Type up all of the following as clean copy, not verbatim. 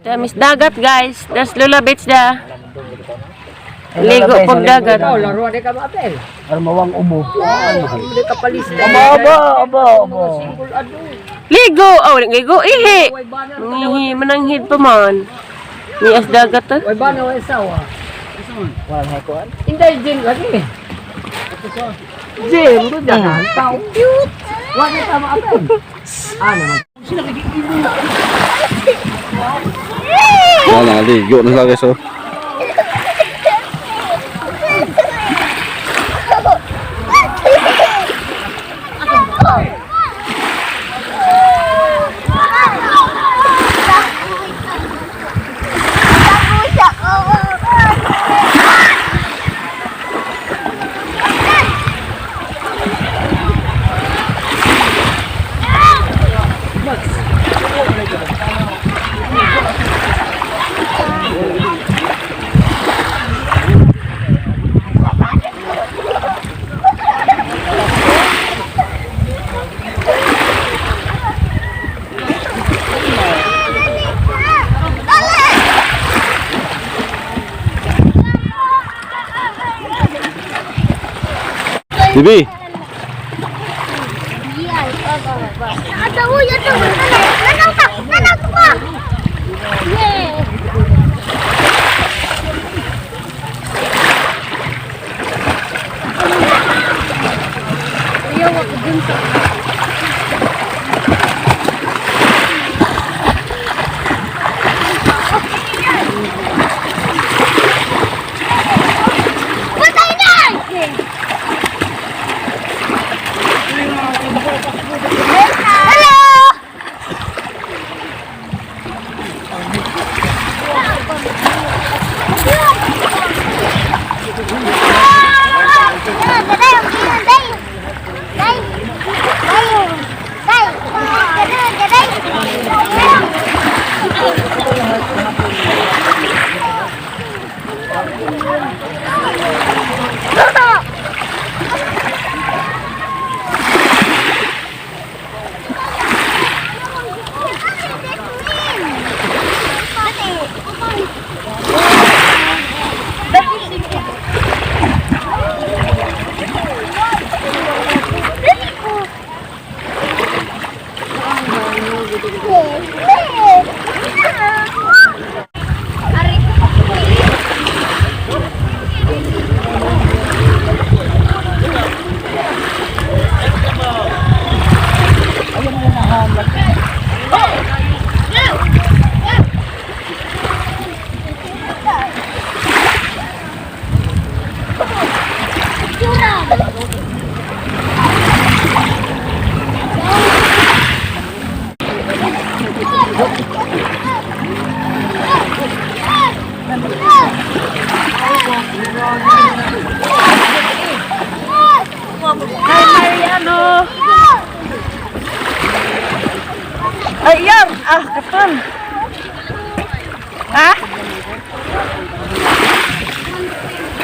Tamis dagat, guys. Das Lula Beach da. Ligo pag dagat. Laro di ka maapel. Armawang ubo. Hindi ka palista. Aba, aba, aba, aba. Ligo! Oh, ligo. Ihi! Mangihi, mananghid pa man. Nias dagat ah. Way ba na way sawa. Walang haikuan. Inday jin lagi. Jin do dyan. Tao cute. Wa ni ta maapel. Ano man. Wala, ligo na sila, guys, oh. Bibi, Yeah. Patay na! Hello! Hi, Mariano! Ay, yan! Ah, katon! Ha?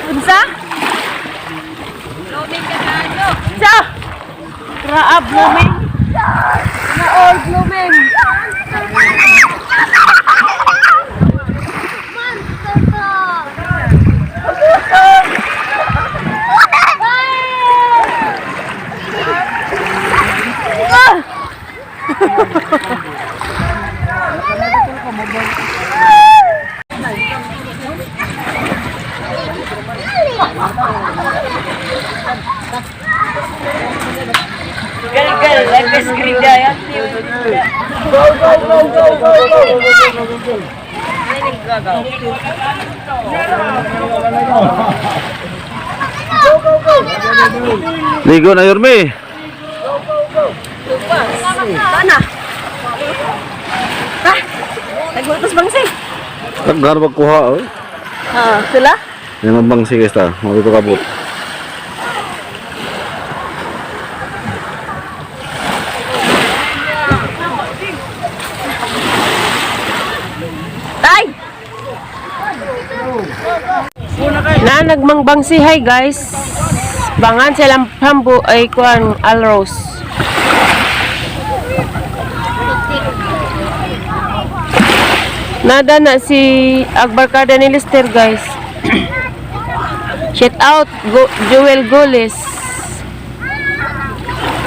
Unsa? Blooming ka na, Sa? Traa, blooming! Na all blooming! Gal, like a screen yan. Go, go, go, go, go, go, go, go, go, go. Go, go, go. Ligo na, Yorme. Sana! Ha? Nagmutos bang si? Taggar magkuha, oh. Ha, sila? Yan ang bangsi, guys, ta. Mga kabot. Tay! Na nagmangbangsi, hi guys. Bangan silang pambu ay kuan alros. Nada na si agbarkada ni Lester, guys. Shout out Go Joel Goles.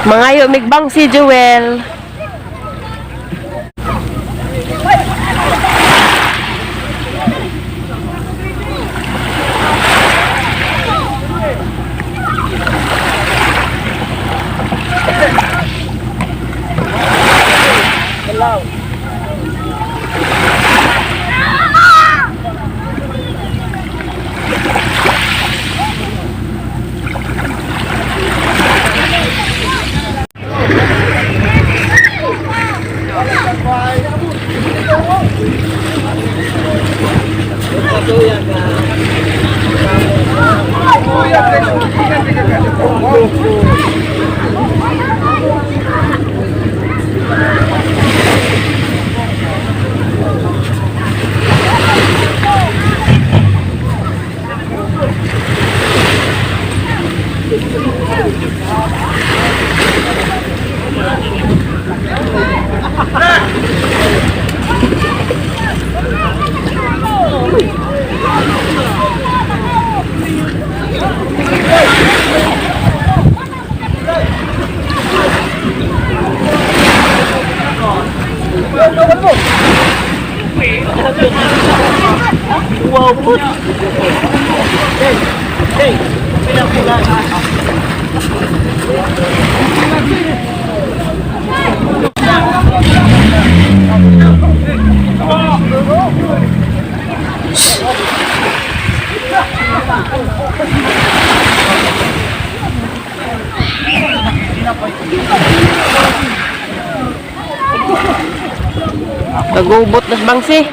Mangayo migbang si Joel. Nagubot na bangsi.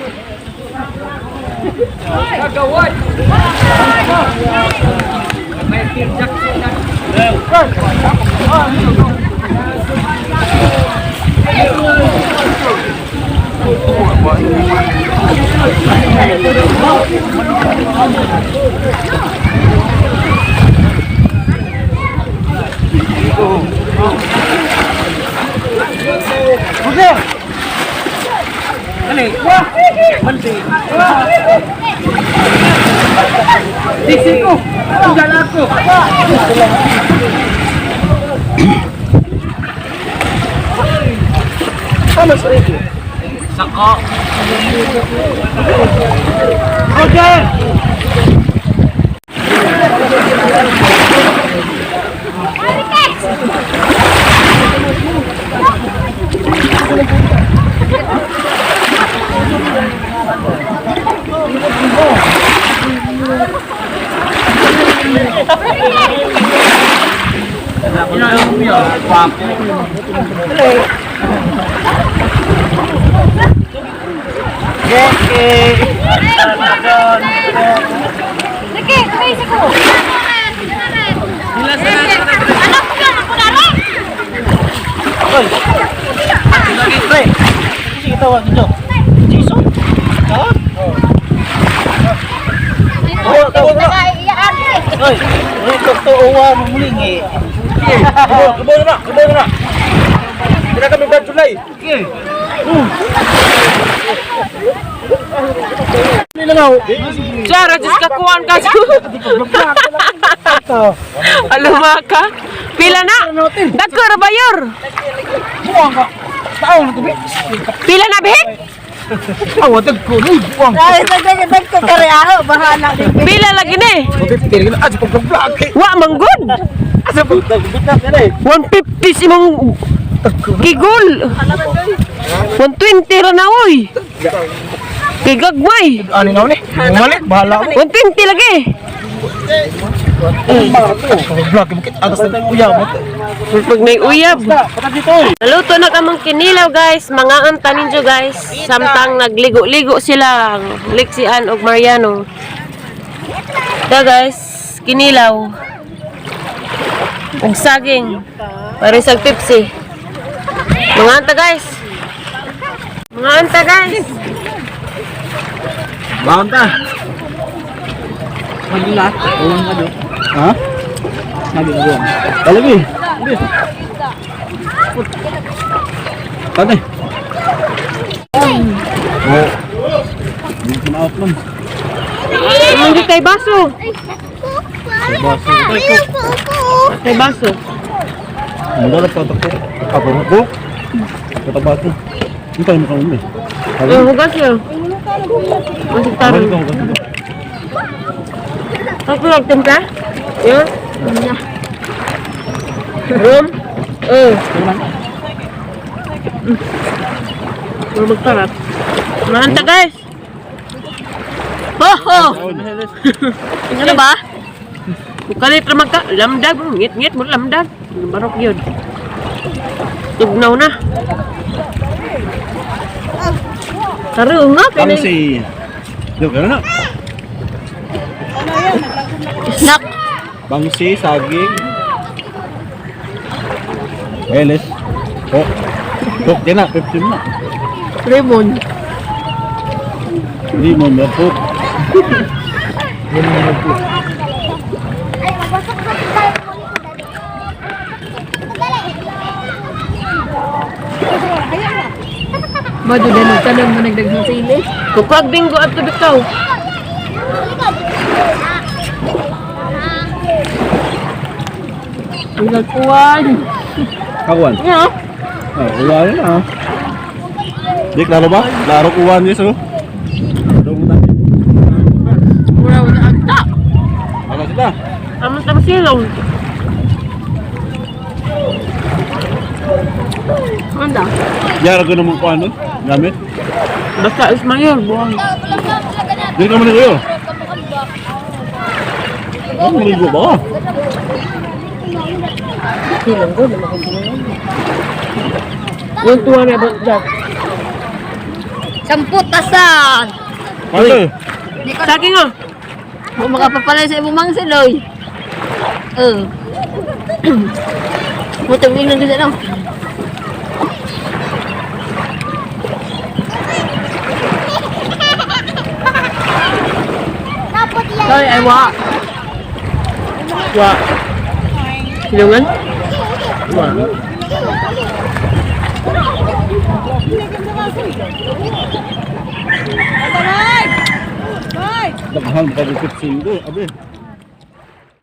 Sige, tuloy ko. Anak ko yan, ako na rin. Sige, tawag dito. Jason? Ha? Oh, tawag na. Oy, uy, totoo wa muling eh. Kubo na, kubo na. Kina kami ba July? Sige. Chara, Diyos ka kuwan ka. Aluma ka. Pila na? Dagko ra ba yor? Buang ka. Taon na to be. Pila na bihik? Awa dagko ni buang. Dahil sa ganyan, ko kare ako, bahala din. Pila lagi ni? Pipil na aja pag-vlog. Wa manggod. Asa pag-vlog na eh. 150 si mong gigol. 120 ra na oy. Gigagmay. Ani na ni? Ngalik bahala ko. 120 lagi. Pag-vlog mo kit atas na uyaw mo. Pag may uyab. Patag dito oy. Naluto na kamong kinilaw guys, mga anta ninyo guys. Samtang nagligo-ligo sila, Lixian og Mariano. Da guys, kinilaw. Og saging. Para sa Pepsi. Mga anta guys. Mga anta guys. Banta. Magila, ulang ka do. Ha? Nagigong. Talagi. Tani. Oh. Out man. Hindi kay baso. Baso. Kay baso. Ang dalat pa tako. Ako ko. Katabato. Hindi tayo makamumi. Oh, hugas yun. Masig tarong. Ako lang timpla? Yeah. Rum? Oh. Puro magtarap. Mahanta guys! Ho ho! Ano ba? Kalit ra magka lamdag, ngit-ngit mo lamdag. Barok yun. Tugnaw na. Taro nga Ano kay si... Yo, gano'n na. Snack. Bangsi, saging. Eles. Coke. Coke din na, 15 na. Lemon. Limon na coke. Mado danog tanong mo nagdaghang sili. Kukwag binggo at tubig kaw. Nagkuwan. Kawan. Yeah. Ah, wala na ah. Di, klaro ba? Klaro kuwan yes, oh. Dong na. Mura wala agta. Ano sila? Amon tang silong. Anda. Yara ko naman kuwan nun. Gamit. Basta is mayor buwang. Di ka man kayo. Ano maligo ba? Silong ko naman ko. Yung tuwa na ba Jack? Samput tasan. Ano? Saging oh. Kung makapapalay sa imong mangsiloy. Eh. Mutong ingnan gid no. Sorry, ay wa. Wa. Silungan? Wa. Daghan pa rin 15 ko. Abi.